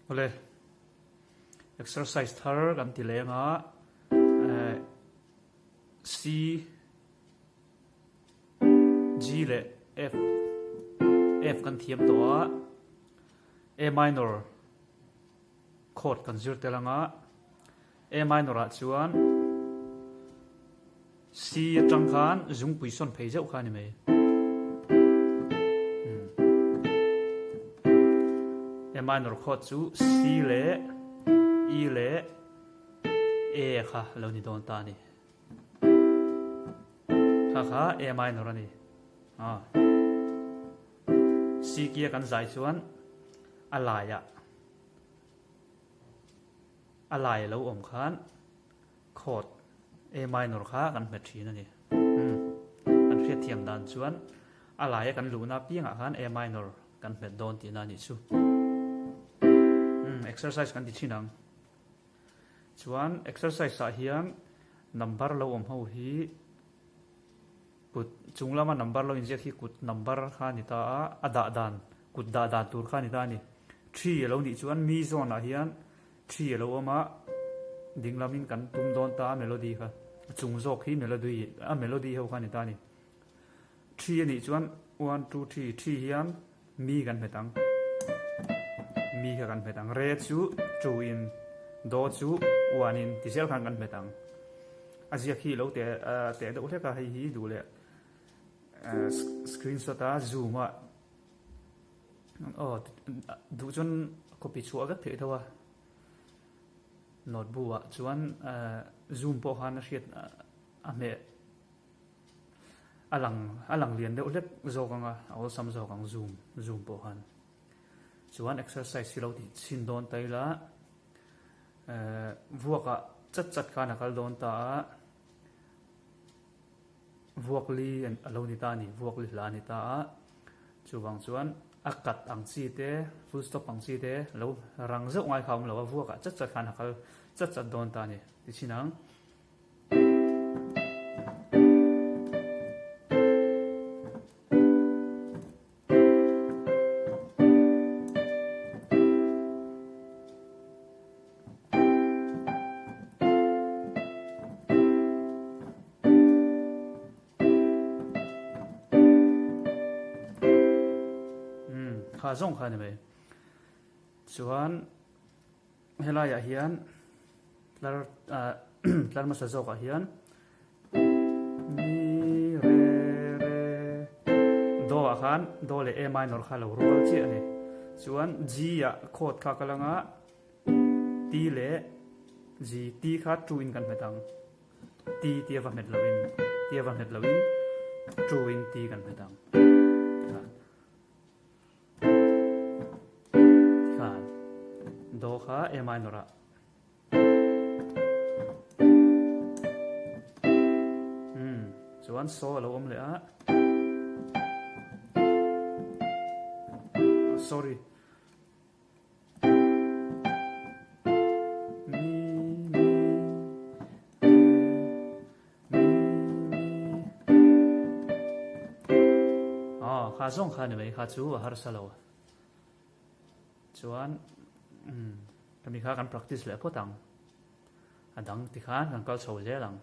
Awle, exercise thar kan ti leng a, C, G leh F, F kan thiam tawh a, A minor chord kan zir tel ang a, A minor ah chuan C atang khan zungpui sawn phei zeuh kha a ni mai. A minor chord chu C leh E leh A kha a lo ni dawn ta a ni. Kha kha A minor a ni. C kia kan zai chuan a laiah A lai a lo awm khan chord A minor kha kan hmet thin a ni. Umm kan hriatthiam dan chuan a laia kan luhna piangah khan A minor kan hmet dawn tihna a nih chu. Umm exercise kan ti thin ang. Chuan exercise ah hian number lo awm ho hi Kut chung lama number lo inziak hi kut number kha a ni ta a, a dah dan, kut dah dan tur kha a ni ta a ni. Thi a lo nih chuan mi zawn ah hian thi a lo awm a, ding lamin kan tum dawn ta a melody kha, a chung zawk hi melody, a melody ho kha a ni ta a ni. Thi a nih chuan one two three, thi hian mi kan hmet ang, mi kha kan hmet ang, re chu two in, do chu one in ti zel khan kan hmet ang. A ziak hi lo teh teh deuh hlek a, hei hi duh leh screenshot a zoom a aw duh chuan copy chhuah vek theih tho a, notebook ah chuan zoom pawh khan a hriat a hmeh a lang a lang lian deuh hlek zawk ang a, a awlsam zawk ang zoom zoom pawh khan chuan exercise hi lo tih chhin dawn ta ila. Vuakah chat chat khan a kal dawn ta a, vuak li a lo ni ta a ni, vuak li hla a ni ta a, chuvang chuan a cut ang chi te, full stop ang chi te lo rang zeuh ngai kha a awm lo a, vuakah chat chat khan a kal chat chat dawn ta a ni, ti chin ang. Kha zawng kha a ni mai. Chuan helaiah hian tlar tlar hmasa zawkah hian Mi, re, re, Do ah khan Do leh A minor kha lo rual chiah a ni. Chuan G ah chord kha ka lang a, T leh G, T kha two in kan hmet ang. T tia va hmet loin, tia va hmet loin two in T kan hmet ang. Tikhan Do kha A minor ah. Umm chuan saw a lo awm leh a sorry mi mi re mi mi ah kha zawng kha ni mai kha chu a harsa lo. Chuan umm kami kha kan practice leh phawt ang, a dang tikhan kan kal chho zel ang.